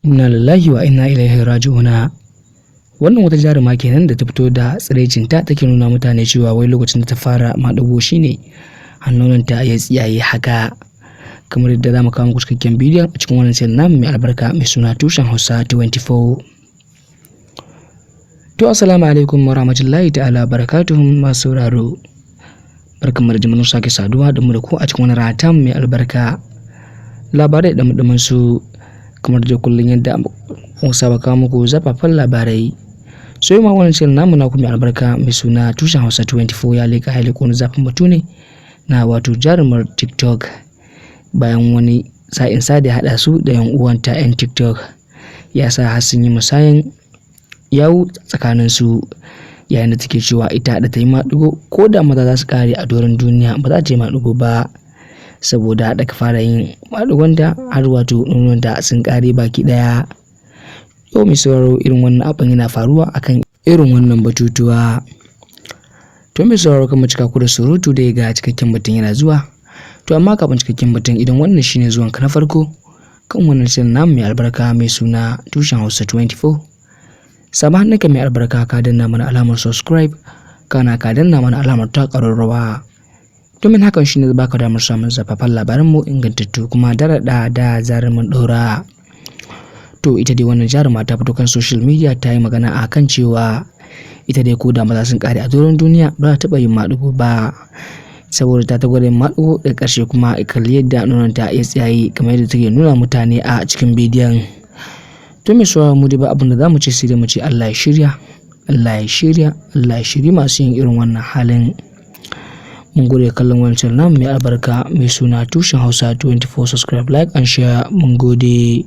Inna lillahi wa inna ilaihi raji'una. Wannan wata jaruma kenan da ta fito da tsiraicinta take nuna mutane cewa wai lokacin da ta fara maɗigo shine hannunta ya tsiyaye haka. Kamar yadda za mu kawo muku cikakken bidiyon a cikin wannan channel namu mai albarka mai suna Tushen Hausa 24. To, assalamu alaikum wa rahmatullahi ta'ala barakatuhu, masu sauraro. Barkanmu da jimurin sake saduwa da mu da ku a cikin wani rana mai albarka. Labarai da ɗumi su kamar da kullum yadda muka saba kawo muku zafafan labarai. So yau ma wannan channel namu naku mai albarka mai suna Tushen Hausa 24 ya leƙa ya leƙo wani zafin batu ne na wato jarumar TikTok, bayan wani sa'in sa da ya haɗa su da 'yan uwanta 'yan TikTok ya sa har sun yi musayan yawu tsakanin su, yayin da take cewa ita da ta yi maɗigo, ko da maza za su ƙare a doron duniya, ba za ta yi maɗigo ba, saboda da ka fara yin maɗigonta har wato nononta sun ƙare baki ɗaya. Yau mai sauraro, irin wannan abin yana faruwa akan irin wannan batutuwa. To mai sauraro, kan mu cika ku da surutu, dai ga cikakken batun yana zuwa. To amma kafin cikakken batun, idan wannan shine zuwan ka na farko kan wannan channel namu mai albarka mai suna Tushen Hausa 24, sama hannunka mai albarka ka danna mana alamar subscribe, kana ka danna mana alamar ta ƙararrawa, domin hakan shine zai baka damar samun zafafan labaran mu ingantattu kuma daraɗa da zarar mun ɗora. To ita dai wannan jaruma ta fito kan social media ta yi magana a kan cewa ita dai ko da maza sun ƙare a doron duniya, ba za ta taɓa yin maɗigo ba, saboda ta ta gwada yin maɗigo, da ƙarshe kuma kalli yadda nononta ya tsiyaye kamar yadda take nuna mutane a cikin bidiyon. To mai sauraro, mu dai ba abin da za mu ce sai dai mu ce Allah ya shirya, Allah ya shirya, Allah ya shiri masu yin irin wannan halin. Mun gode kallon wancan namu mai albarka mai suna Tushen Hausa 24. Subscribe, like and share. Mun gode.